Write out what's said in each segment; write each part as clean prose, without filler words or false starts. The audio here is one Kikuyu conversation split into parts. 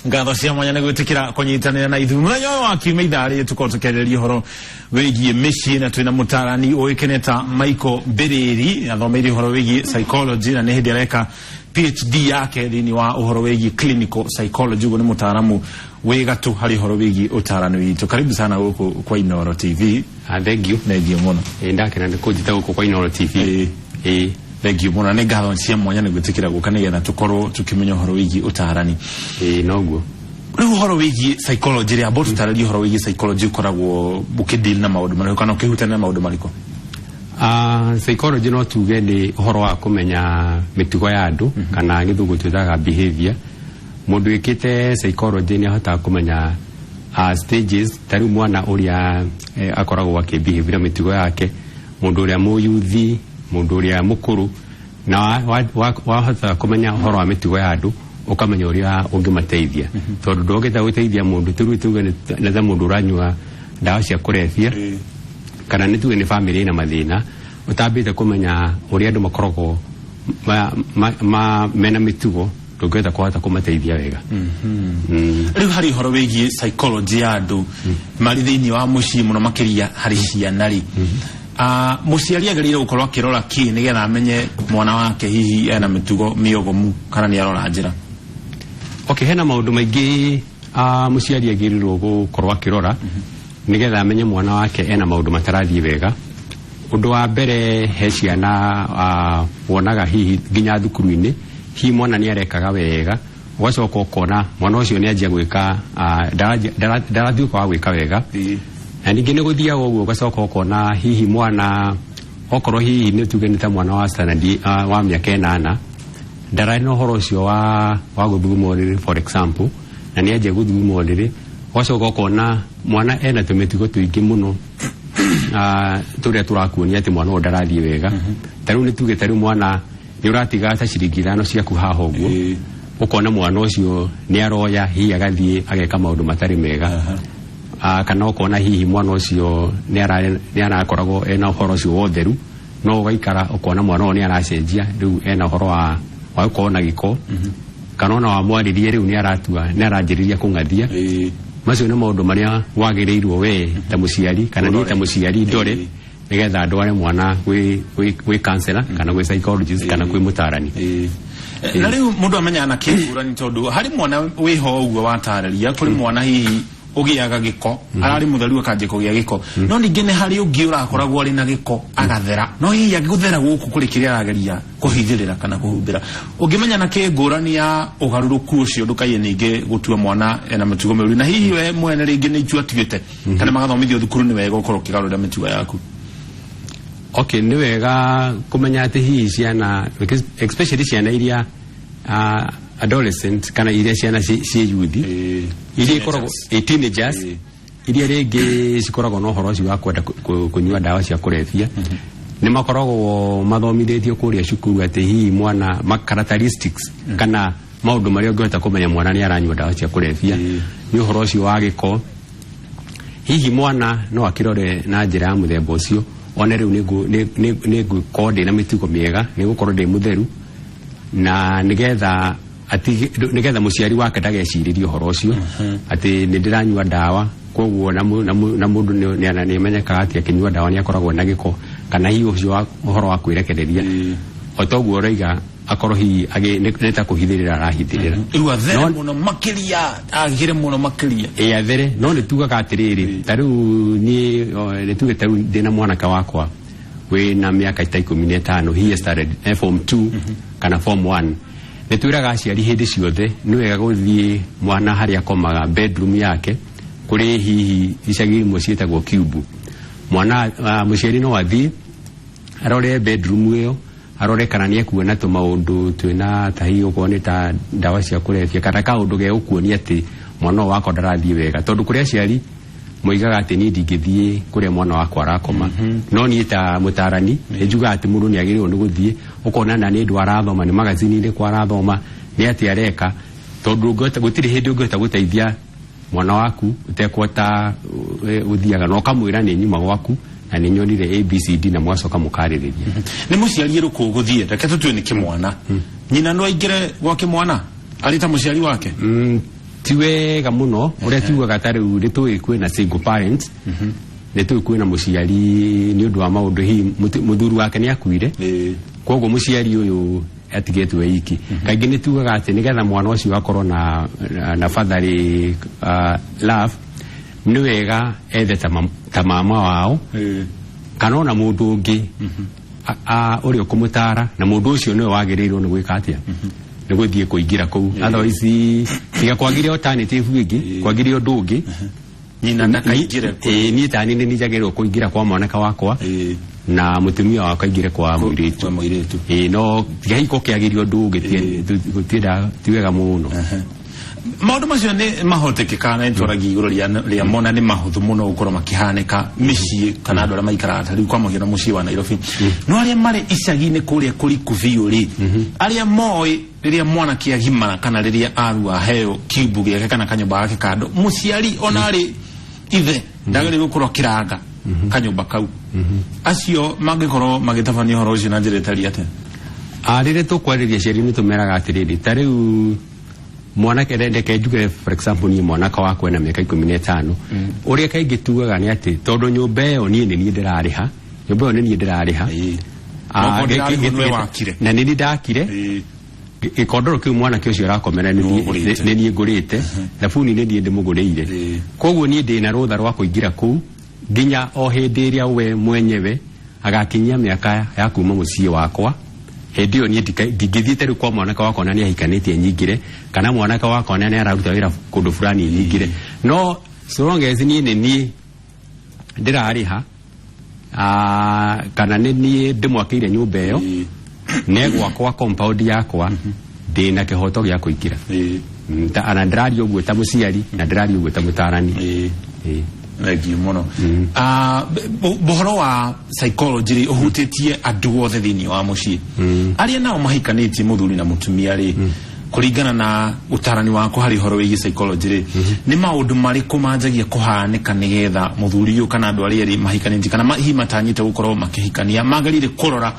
Ngatho cia mwanya nĩ gwĩtĩkĩra kũnyitanĩra na ithuĩ mũthenya ũyũ wa kiumia ithaa rĩrĩ tũkorwo tũkĩarĩrĩria ũhoro wĩgiĩ mĩciĩ na twĩna mũtarani ũĩkaine ta Michael Mbĩrĩri. Athomeire ũhoro wĩgiĩ psychology na nĩ hĩndĩ areka PhD yake thĩinĩ wa ũhoro wĩgiĩ clinical psychology. Ũguo nĩ mũtaaramu wĩ gatũ harĩ ũhoro wĩgiĩ ũtarani witũ. Karibu sana gũkũ kwa Inooro TV. Ah, thank you. Thengiũ mũno. Ĩ, ndakena nĩ kũnjĩta gũkũ kwa Inooro TV. Ĩĩ. Ĩ. Thengiũ mũno, nĩ ngatho cia mwanya nĩ gwĩtĩkĩra gũka nĩgetha tũkorwo tũkĩmenya ũhoro wĩgiĩ ũtarani. Ĩ, noguo. Rĩu ũhoro wĩgiĩ psychology rĩ, amba ũtũtarĩrie ũhoro wĩgiĩ psychology, ũkoragwo ũkĩdeal na maũndũ marĩkũ kana ũkĩhutania na maũndũ marĩkũ? Ah, psychology no tuge nĩ ũhoro wa kũmenya mĩtugo ya andũ, kana gĩthũngũ twĩtaga behavior. Mũndũ wĩkĩte psychology nĩ ahotaga kũmenya stages, ta rĩu mwana ũrĩa akoragwo akĩbehave na mĩtugo yake, mũndũ ũrĩa mũyuthi, mũndũ ũrĩa mũkũrũ, na wahota kũmenya ũhoro wa mĩtugo ya andũ, ũkamenya ũrĩa ũngĩmateithia, tondũ ndũngĩta gũteithia mũndũ tũrĩu tuge nĩ ta mũndũ ũranyua ndawa cia kũrebia, kana nĩ tuge nĩ famĩlĩ ĩna mathĩna, ũtambĩte kũmenya ũrĩa andũ makoragwo mena mĩtugo, ndũngĩhota kũhota kũmateithia wega. Rĩu harĩ ũhoro wĩgiĩ psychology ya andũ marĩ thĩinĩ wa mũciĩ, mũno makĩria harĩ ciana rĩ, mũciari agĩrĩire gũkorwo akĩrora kĩ nĩgetha amenye mwana wake hihi ena mĩtugo mĩogomu kana nĩ arora njĩra? Okay, hena maũndũ maingĩ mũciari agĩrĩirwo gũkorwo akĩrora nĩgetha amenye mwana wake ena maũndũ matarathiĩ wega. Ũndũ wa mbere, he ciana wonaga hihi nginya thukuru-inĩ, hihi mwana nĩ arekaga wega, ũgacoka ũkona mwana ũcio nĩ anjia gwĩka ndaratuĩka wa gwĩka wega. Na ningĩ nĩ gũthiaga ũguo, ũgacoka ũkona hihi mwana, okorwo hihi nĩ tuge nĩ ta mwana wa standard wa mĩaka 8, ndararĩ na ũhoro ũcio wa gũthuguma ũrĩrĩ, for example, na nĩ anjia gũthuguma ũrĩrĩ. Ũgacoka ũkona mwana ena tũmĩtugo tũingĩ mũno tũrĩa tũrakuonia atĩ mwana ũyũ ndarathiĩ wega. Ta rĩu nĩ tuge, ta rĩu mwana nĩ ũratiga ta ciringi 5 ciaku haha ũguo, ũkona mwana ũcio nĩ aroya, hihi agathiĩ ageka maũndũ matarĩ mega. Kana ũkona hihi mwana ũcio nĩ arakoragwo ena ũhoro ũcio wa ũtheru, no ũgaikara ũkona mwana ũyũ nĩ aracenjia, rĩu ena ũhoro wa gũkorwo na gĩko, kana ona wamwarĩrie rĩu nĩ aratua nĩ aranjĩrĩria kũng'athia. Macio nĩ maũndũ marĩa wagĩrĩirwo we ta mũciari, kana niĩ ta mũciari, ndore nĩgetha ndware mwana gwĩ counselor kana gwĩ psychologist kana kwĩ mũtarani. Na rĩu mũndũ amenyaga na kĩngũrani, tondũ harĩ mwana wĩho ũguo watarĩria, kũrĩ mwana hihi ũgĩaga gĩko, ararĩ mũtheru akanjia kũgĩa gĩko, no ningĩ nĩ harĩ ũngĩ ũrakoragwo arĩ na gĩko agathera, no hihi agĩgũthera gũkũ kũrĩ kĩrĩa arageria kũhithĩrĩra kana kũhumbĩra. Ũngĩmenya na kĩngũrani ya ũgarũrũku ũcio, ndũkaiye ningĩ gũtua mwana ena mĩtugo mĩũru, na hihi we mwene rĩngĩ nĩ itua atuĩte kana magathomithio thukuru, nĩ wega ũkorwo ũkĩgarũrĩra mĩtugo yaku. Okay, nĩ wega kũmenya atĩ hihi ciana, especially ciana iria adolescent, kana iria ciana ciĩ yuthi, iria ikoragwo teenagers, iria rĩngĩ cikoragwo na ũhoro ũcio wa kwenda kũnyua ndawa cia kũrebia, nĩ makoragwo mathomithĩtio kũrĩa cukuru atĩ hihi mwana ma characteristics kana maũndũ marĩa ũngĩhota kũmenya mwana nĩ aranyua ndawa cia kũrebia nĩ ũhoro ũcio wa gĩko. Hihi mwana no akĩrore na njĩra ya mũthemba ũcio, one rĩu nĩ ngũkorwo ndĩ na mĩtugo mĩega, nĩ ngũkorwo ndĩ mũtheru, na nĩgetha nĩgetha mũciari wake ndagecirĩrie ũhoro ũcio atĩ nĩ ndĩranyua ndawa. Koguo na mũndũ nĩ amenyekaga atĩ akĩnyua ndawa nĩ akoragwo na gĩko, kana hihi ũcio wa ũhoro wa kwĩrekereria, o toguo ũroiga, akorwo hihi nĩ ta kũhithĩrĩra arahithĩrĩra. Rĩu athere mũno makĩria, agĩre mũno makĩria. Ĩ, athere, no nĩ tugaga atĩrĩrĩ, ta rĩu niĩ nĩ tuge ta rĩu ndĩna mwanake wakwa wĩna mĩaka ta 15, he started form 2 kana form 1, nĩ twĩraga aciari hĩndĩ ciothe nĩ wega gũthiĩ mwana harĩa akomaga, bedroom yake, kũrĩ hihi icagi imwe ciĩtagwo cube. Mwana mũciari no athiĩ arore bedroom ĩyo, arore kana nĩ ekuona tũmaũndũ twĩna ta hihi okorwo nĩ ta ndawa cia kũrebia kana kaũndũ ge gũkuonia atĩ mwana ũyũ wakwa ndarathiĩ wega, tondũ kũrĩ aciari moigaga atĩ niĩ ndingĩthiĩ kũrĩa mwana wakwa arakoma. No niĩ ta mũtarani nĩ njugaga atĩ mũndũ nĩ agĩrĩirwo nĩ gũthiĩ ũkona na nĩ ndũ arathoma, nĩ magazini ĩrĩkũ arathoma, nĩ atĩ areka, tondũ gũtirĩ hĩndĩ ũngĩhota gũteithia mwana waku ũtekwota ũthiaga na ũkamwĩra nĩ nyuma gwaku na nĩ nyonire ABCD, na mwacoka mũkarĩrĩria. Nĩ mũciari ũrĩkũ ũgũthiĩ? Reke tũtue nĩ kĩmwana, nyina no aingĩre gwa kĩmwana arĩ ta mũciari wake? Ti wega mũno ũrĩa tugaga ta rĩu nĩ tũĩ kwĩna single parents, nĩ tũĩ kwĩna mũciari nĩ ũndũ wa maũndũ hihi mũthuri wake nĩ akuire, koguo mũciari ũyũ atigĩtwo iki. Kaingĩ nĩ tugaga atĩ nĩgetha mwana ũcio akorwo na fatherly love, nĩ wega ethe ta mama wao kana ona mũndũ ũngĩ ũrĩa ũkũmũtara, na mũndũ ũcio nĩwe wagĩrĩirwo nĩ gwĩka atĩa, nĩ gũthiĩ kũingĩra kũu. Otherwise tiga kwagĩre alternative ĩngĩ, kwagĩre ũndũ ũngĩ. Nyina ndakaingĩre kũu. Ĩĩ, niĩ tani nĩ njagĩrĩirwo kũingĩra kwa mwanake wakwa na mũtumia wakwa aingĩre kwa mũirĩtu. Kwa mũirĩtu. Ĩĩ, no tiga hihi gũkĩagĩrio ũndũ ũngĩ, gũtienda ti wega mũno. Maũndũ macio nĩ mahotekeka na nĩtwaragia igũrũ rĩa mona nĩ mahũthũ mũno gũkorwo makĩhanĩka mĩciĩ kana andũ arĩa maikaraga ta rĩu kwa mũhiano mũciĩ wa Nairobi, no arĩa marĩ icagi-inĩ kũrĩa kũriku biũ rĩ, arĩa moĩ rĩrĩa mwanake agimara kana rĩrĩa arua aheo kiumbu gĩake kana kanyũmba gake kando, mũciari ona arĩ ithe ndagĩrĩirwo gũkorwo akĩranga kanyũmba kau, acio mangĩkorwo magĩtabania ũhoro ũcio na njĩra ĩtariĩ atĩa? Rĩrĩa tũkwarĩria aciari nĩ tũmeraga atĩrĩrĩ, ta rĩu mwanake, reke njuge for example niĩ mwanake wakwa ena mĩaka 15, ũrĩa kaingĩ tugaga nĩ atĩ tondũ nyũmba ĩyo niĩ nĩ niĩ ndĩrarĩha, nyũmba ĩyo nĩ niĩ ndĩrarĩha. Okorwo ndĩrarĩhwo nĩwe wakire. Na nĩ niĩ ndakire. Gĩkondoro kĩu mwanake ũcio arakomera nĩ Nĩwe ũgũrĩte. Nĩ niĩ ngũrĩte, thabuni nĩ niĩ ndĩmũgũrĩire. Koguo niĩ ndĩna rũtha rwa kũingĩra kũu nginya o hĩndĩ ĩrĩa we mwenyewe agakinyia mĩaka ya kuma mũciĩ wakwa. Hĩndĩ ĩyo niĩ ndingĩthiĩte rĩu kwa mwanake wakwa na nĩ ahikanĩtie nyingĩre, kana mwanake wakwa na nĩ araruta wĩra kũndũ fulani nyingĩre, no so long as niĩ nĩ niĩ ndĩrarĩha, kana nĩ niĩ ndĩmwakĩire nyũmba ĩyo ne gwakwa compound yakwa, ndĩna kĩhoto gĩa kũingĩra. Ana ndĩraria ũguo ta mũciari na ndĩraria ũguo ta mũtarani. Ĩĩ. Thengiũ mũno. Ũhoro wa psychology rĩ ũhutĩtie andũ othe thĩinĩ wa mũciĩ, arĩa nao mahikanĩtie, mũthuri na mũtumia rĩ, kũringana na ũtarani waku harĩ ũhoro wĩgiĩ psychology rĩ, nĩ maũndũ marĩkũ manjagia kũhanĩka nĩgetha mũthuri ũyũ kana andũ arĩa erĩ mahikanĩtie kana hihi matanyĩte gũkorwo makĩhikania magĩrĩire kũrora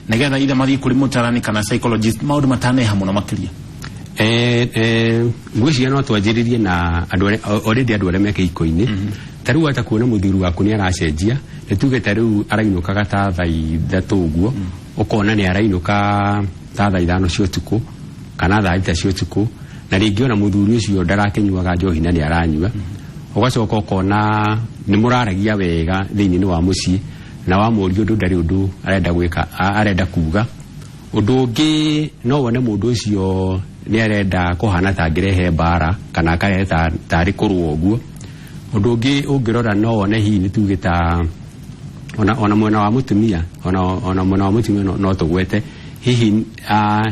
nĩgetha either mathiĩ kũrĩ mũtarani kana psychologist maũndũ mataneha mũno makĩria? Ngwĩciria no twanjĩrĩrie na andũ arĩa already andũ arĩa me kĩhiko-inĩ. Ta rĩu ata kuona mũthuri waku nĩ aracenjia, nĩ tuge ta rĩu arainũkaga ta thaa 3 ũguo, ũkona nĩ arainũka ta thaa 5 cia ũtukũ kana thaa 6 cia ũtukũ, na rĩngĩ ona mũthuri ũcio ndarakĩnyuaga njohi na nĩ aranyua. Ũgacoka ũkona nĩ mũraragia wega thĩinĩ wa mũciĩ, na wamũria ũndũ ndarĩ ũndũ arenda gwĩka, arenda kuga. Ũndũ ũngĩ no wone mũndũ ũcio nĩ arenda kũhana ta angĩrehe mbara kana akarehe tarĩ kũrũa ũguo. Ũndũ ũngĩ ũngĩrora no wone hihi nĩ tuge ta ona mwena wa mũtumia, ona mwena wa mũtumia no tũgwete hihi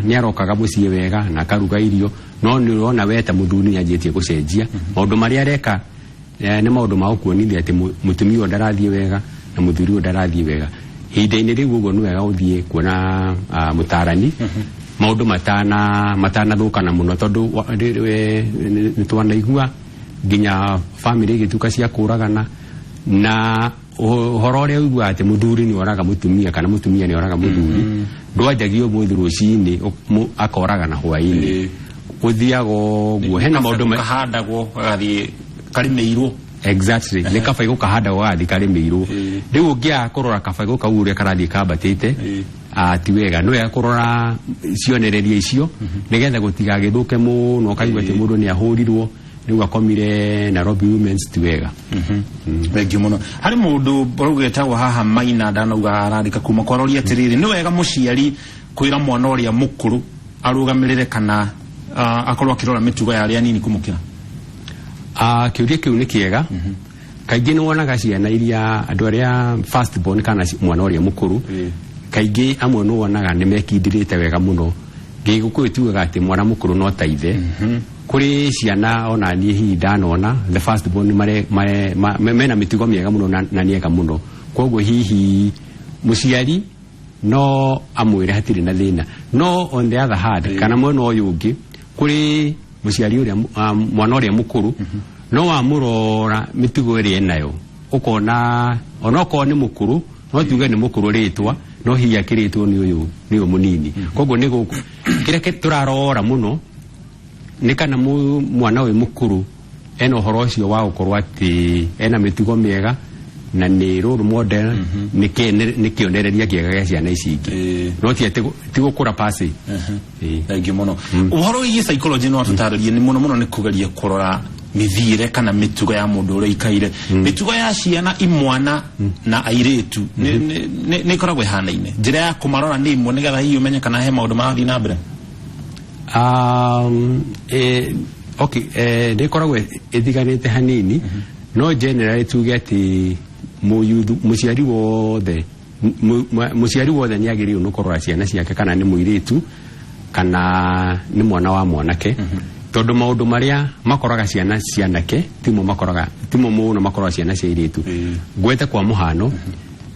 nĩ arokaga mũciĩ wega na akaruga irio, no nĩ ũrona we ta mũthuri nĩ anjĩtie gũcenjia maũndũ marĩa areka, nĩ maũndũ ma gũkuonithia atĩ mũtumia ũyũ ndarathiĩ wega na mũthuri ũyũ ndarathiĩ wega. Ihinda-inĩ rĩu ũguo nĩ wega ũthiĩ kuona mũtarani maũndũ matanathũkana mũno, tondũ nĩ twanaigua nginya bamĩrĩ igĩtuĩka cia kũragana na ũhoro ũrĩa ũiguaga atĩ mũthuri nĩ oraga mũtumia kana mũtumia nĩ oraga mũthuri, ndwanjagia ũmũthĩ rũcinĩ akoragana hwaĩ-inĩ, ũthiaga ũguo hena maũndũ Kahandagwo gagathiĩ karĩmĩirwo. Exactly, nĩ kabaigũ kahandagwo gagathiĩ karĩmĩirwo. Rĩu ũngĩaga kũrora kabaigũ kau ũrĩa karathiĩ kambatĩte, ti wega. Nĩ wega kũrora cionereria icio nĩgetha gũtigagĩthũke mũno, ũkaigua atĩ mũndũ nĩ ahũrirwo rĩu akomire Nairobi Women's, ti wega. Thengiũ mũno. Harĩ mũndũ ũrauga haha Maina, ndanauga arandĩka kuma kwaroria atĩrĩrĩ, nĩ wega mũciari kwĩra mwana ũrĩa mũkũrũ arũgamĩrĩre kana akorwo akĩrora mĩtugo ya arĩa anini kũmũkĩra? Kĩũria kĩu nĩ kĩega. Kaingĩ nĩ wonaga ciana iria andũ arĩa first born kana mwana ũrĩa mũkũrũ, kaingĩ amwe nĩ wonaga nĩ mekindĩrĩte wega mũno. Gĩgũkũyũ tugaga atĩ mwana mũkũrũ no ta ithe. Kũrĩ ciana ona niĩ hihi ndanona the first born mena mĩtugo mĩega mũno na nĩ ega mũno, koguo hihi mũciari no amwĩre hatirĩ na thĩna. No on the other hand, kana mwena ũyũ ũngĩ, kũrĩ mũciari ũrĩa mwana ũrĩa mũkũrũ no wamũrora mĩtugo ĩrĩa enayo, ũkona onokorwo nĩ mũkũrũ, no tuge nĩ mũkũrũ rĩtwa, no hihi akĩrĩtwo nĩ ũyũ mũnini. Koguo nĩ gũkũ kĩrĩa tũrarora mũno Nĩ kana mwana wĩ mũkũrũ ena ũhoro ũcio wa gũkorwo atĩ ena mĩtugo mĩega na nĩ role model, nĩ kĩonereria kĩega gĩa ciana ici ingĩ, no ti atĩ ti gũkũra pasi. Thengiũ mũno. Ũhoro wĩgiĩ psychology no atũtarĩrie nĩ mũno mũno nĩ kũgeria kũrora mĩthiĩre kana mĩtugo ya mũndũ ũrĩa ikaire. Mĩtugo ya ciana imwana na airĩtu nĩ ĩkoragwo ĩhanaine, njĩra ya kũmarora nĩ ĩmwe nĩgetha hihi ũmenye kana he maũndũ marathiĩ na mbere? Okay, nĩ ĩkoragwo ĩthiganĩte hanini, no generally tuge atĩ mũciari wothe nĩ agĩrĩirwo nĩ kũrora ciana ciake, kana nĩ mũirĩtu kana nĩ mwana wa mwanake, tondũ maũndũ marĩa makoraga ciana cianake timo makoraga timo mũno makoraga ciana cia airĩtu. Ngwete kwa mũhano,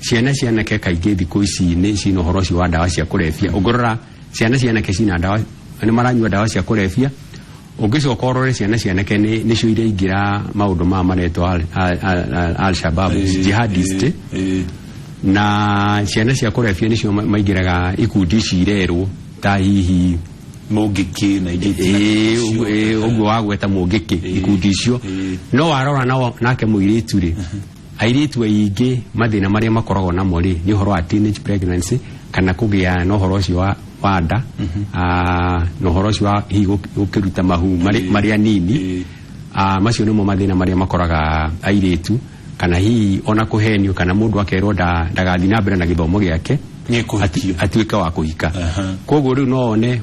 ciana cianake kaingĩ thikũ ici nĩ cina ũhoro ũcio wa ndawa cia kũrebia. Ũngĩrora ciana cianake cina ndawa, nĩ maranyua ndawa cia kũrebia. Ũngĩcoka ũrore ciana cianake nĩcio iraingĩra maũndũ maya maretwo Al-Shabaab, jihadist, na ciana cia kũrebia nĩcio maingĩraga ikundi ici irerwo ta hihi Mũngĩkĩ na ingĩ ũguo wagweta Mũngĩkĩ, ikundi icio. No warora nake mũirĩtu rĩ, airĩtu aingĩ mathĩna marĩa makoragwo namo rĩ nĩ ũhoro wa teenage pregnancy, kana kũgĩa na ũhoro ũcio wa nda, na ũhoro ũcio wa hihi gũkĩruta mahu marĩ anini. Macio nĩmo mathĩna marĩa makoraga airĩtu, kana hihi ona kũhenio, kana mũndũ akerwo ndagathiĩ na mbere na gĩthomo gĩake, atuĩke wa kũhika. Koguo rĩu no one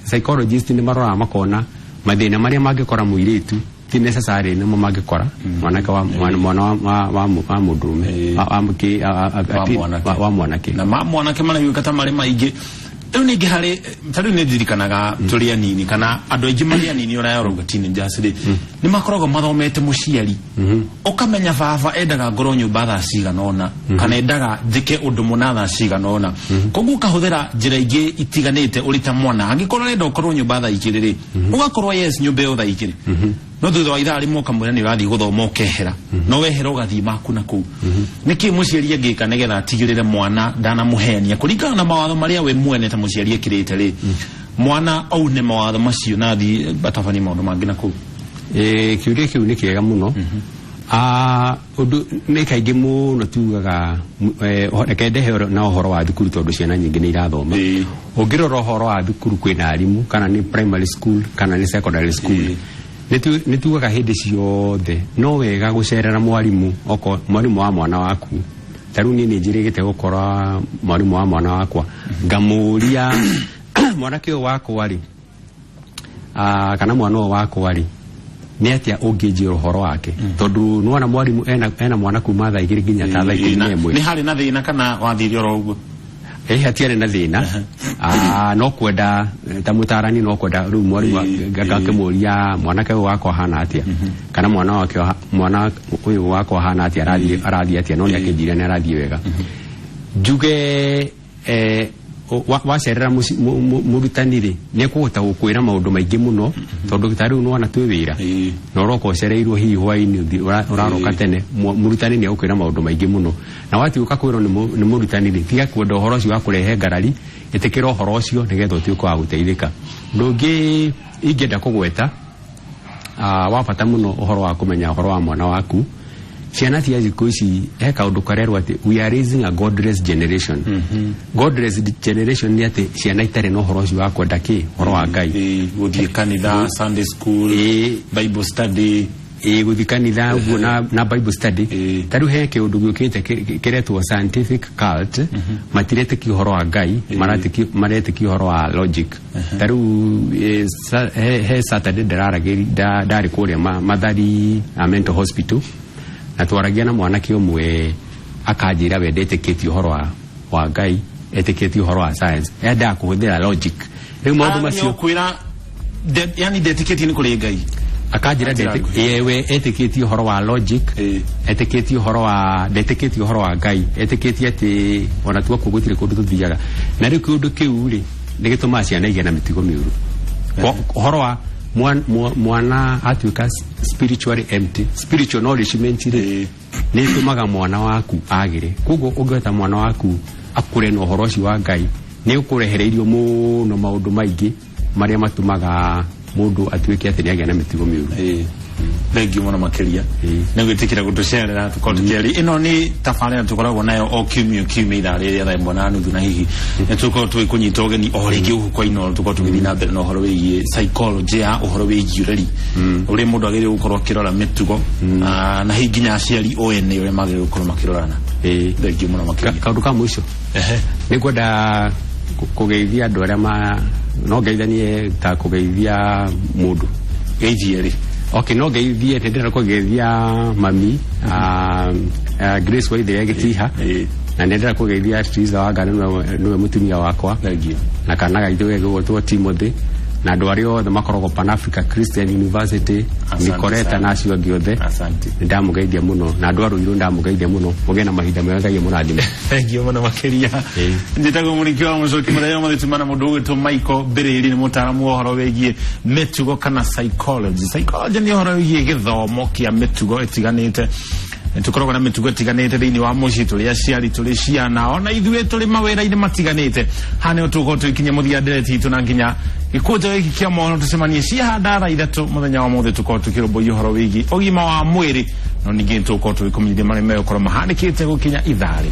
psychologist nĩ maroraga makona mathĩna marĩa mangĩkora mũirĩtu ti necessary nĩmo mangĩkora mwanake wa mwana wa mũndũrũme wa mwanake. Na ma mwanake maraiguĩka ta marĩ maingĩ. Rĩu ningĩ harĩ ta rĩu nĩ ndirikanaga tũrĩ anini, kana andũ aingĩ marĩ anini ũrĩa ũrauga teenagers rĩ, nĩ makoragwo mathomete mũciari, ũkamenya baba endaga ngorwo nyũmba thaa cigana ũna, kana endaga njĩke ũndũ mũna thaa cigana ũna, koguo ũkahũthĩra njĩra ingĩ itiganĩte ũrĩ ta mwana. Angĩkorwo ũrenda ũkorwo nyũmba thaa 2 rĩ, ũgakorwo yes nyũmba ĩyo thaa 2, no thutha wa ithaa rĩmwe ũkamwĩra nĩ ũrathiĩ gũthoma ũkehera, no wehera ũgathiĩ maku na kũu. Nĩkĩ mũciari angĩka nĩgetha atigĩrĩre mwana ndanamũhenia kũringana na mawatho marĩa we mwene ta mũciari ekĩrĩte rĩ, mwana aune mawatho macio na athiĩ atabanie maũndũ mangĩ na kũu? Kĩũria kĩu nĩ kĩega mũno. Ũndũ nĩ kaingĩ mũno tugaga, reke ndehe na ũhoro wa thukuru tondũ ciana nyingĩ nĩ irathoma. Ũngĩrora ũhoro wa thukuru kwĩna arimũ, kana nĩ primary school kana nĩ secondary school, nĩ tugaga hĩndĩ ciothe no wega gũcerera mwarimũ, oko mwarimũ wa mwana waku. Ta rĩu niĩ nĩ njĩrĩgĩte gũkora mwarimũ wa mwana wakwa, ngamũria mwanake ũyũ wakwa rĩ, kana mwana ũyũ wakwa rĩ, nĩ atĩa ũngĩnjĩra ũhoro wake, tondũ nĩwona mwarimũ ena mwana kuma thaa 2 nginya ta thaa 11. Nĩ harĩ na thĩna kana wathire oro ũguo? Hatiarĩ na thĩna, no kwenda ta mũtarani, no kwenda rĩu mwarimũ ngakĩmũria mwanake ũyũ wakwa ahana atĩa, kana mwana wake mwana ũyũ wakwa ahana atĩa, arathiĩ atĩa, no nĩ akĩnjĩra nĩ arathiĩ wega. Njuge wacerera mũrutani rĩ, nĩ ekũhota gũkwĩra maũndũ maingĩ mũno, tondũ ta rĩu nĩwona twĩ wĩra na ũroka ũcereirwo hihi hwaĩ-inĩ, ũraroka tene, mũrutani nĩ egũkwĩra maũndũ maingĩ mũno. Na watuĩka kwĩrwo nĩ mũrutani rĩ, tiga kwenda ũhoro ũcio wa kũrehe ngarari, ĩtĩkĩra ũhoro ũcio nĩgetha ũtuĩke wa gũteithĩka. Ũndũ ũngĩ ingĩenda kũgweta wa bata mũno ũhoro wa kũmenya ũhoro wa mwana waku, ciana cia thikũ ici he kaũndũ karerwo atĩ we are raising a godless generation. Godless generation nĩ atĩ ciana itarĩ na ũhoro ũcio wa kwenda kĩ ũhoro wa Ngai, gũthiĩ kanitha, Sunday school, Bible study, gũthiĩ kanitha ũguo na Bible study. Ta rĩu he kĩũndũ gĩũkĩte kĩretwo scientific cult, matiretĩkia ũhoro wa Ngai, maretĩkia ũhoro wa logic. Ta rĩu he Saturday ndarĩ kũrĩa Mathari Mental Hospital, na twaragia na mwanake ũmwe akanjĩra we ndetĩkĩtie ũhoro wa Ngai, etĩkĩtie ũhoro wa science, endaga kũhũthĩra logic. Rĩu maũndũ macio kwĩra yani ndetĩkĩtie nĩ kũrĩ Ngai, akanjĩra we etĩkĩtie ũhoro wa logic, etĩkĩtie ũhoro wa ndetĩkĩtie ũhoro wa Ngai, etĩkĩtie atĩ ona tuakuo gũtirĩ kũndũ tũthiaga. Na rĩu kĩũndũ kĩu rĩ nĩ gĩtũmaga ciana igĩe na mĩtugo mĩũru. Ũhoro wa mwana atuĩka spiritually empty, spiritual nourishment rĩ nĩ ĩtũmaga mwana waku agĩre. Koguo ũngĩhota mwana waku akũre na ũhoro ũcio wa Ngai, nĩ ũkũrehereirio mũno maũndũ maingĩ marĩa matũmaga Mũndũ atuĩke atĩ nĩ agĩa na mĩtugo mĩũru. Ĩĩ, thengiũ mũno makĩria Ĩĩ. nĩ gwĩtĩkĩra gũtũcerera tũkorwo tũkĩaria. Ĩno nĩ tabarĩra tũkoragwo nayo o kiumia kiumia ithaa rĩrĩa 1:30, na hihi nĩ tũkorwo tũgĩkũnyita ũgeni o rĩngĩ gũkũ kwa Inooro, tũkorwo tũgĩthiĩ na mbere na ũhoro wĩgiĩ psychology ya ũhoro wĩgiĩ ũreri, ũrĩa mũndũ agĩrĩirwo gũkorwo akĩrora mĩtugo, na hihi nginya aciari o ene ũrĩa magĩrĩirwo gũkorwo makĩrorana. Ĩĩ. Thengiũ mũno makĩria. Kaũndũ ka mũico, nĩ ngwenda kũgeithia andũ arĩa ma no ngeithanie ta kũgeithia mũndũ. Geithie rĩ. Okay, no ngeithie, nĩ ndĩrenda kũgeithia mami, Grace Waithera Gĩtiha, na nĩ ndĩrenda kũgeithia Teresa Wangari, nĩwe mũtumia wakwa, Thengiũ. Na kana gaitũ gegũgwĩtwo Timothy, na andũ arĩa othe makoragwo Pan Africa Christian University, Asante Nicoleta sana. na acio angĩ othe. Asante. Nĩ ndamũgeithia mũno, na andũ a Rũirũ ndamũgeithia mũno. Mũgĩe na mahinda mega, Ngai amũrathime. Thengiũ mũno makĩria. Ĩĩ. Njĩtagwo Mũriki wa Mũcoki. Mũthenya ũmũthĩ tumana mũndũ ũgwĩtwo Michael Mbĩrĩri, nĩ mũtaaramu wa ũhoro wĩgiĩ mĩtugo kana psychology. Psychology nĩ ũhoro wĩgiĩ gĩthomo kĩa mĩtugo ĩtiganĩte. Nĩ tũkoragwo na mĩtugo ĩtiganĩte thĩinĩ wa mũciĩ, tũrĩ aciari, tũrĩ ciana, ona ithuĩ tũrĩ mawĩra-inĩ matiganĩte. Haha nĩho tũgũkorwo tũgĩkinyia mũthia ndereti itũ, na nginya gĩkũnjo gĩkĩ kĩa mohoro tũcemanie ciahanda 3:00 mũthenya wa mũthĩ, tũkorwo tũkĩrũmbũiya ũhoro wĩgiĩ ũgima wa mwĩrĩ, no ningĩ nĩ tũgũkorwo tũgĩkũmenyithia marĩa megũkorwo mahanĩkĩte gũkinya ithaa rĩ.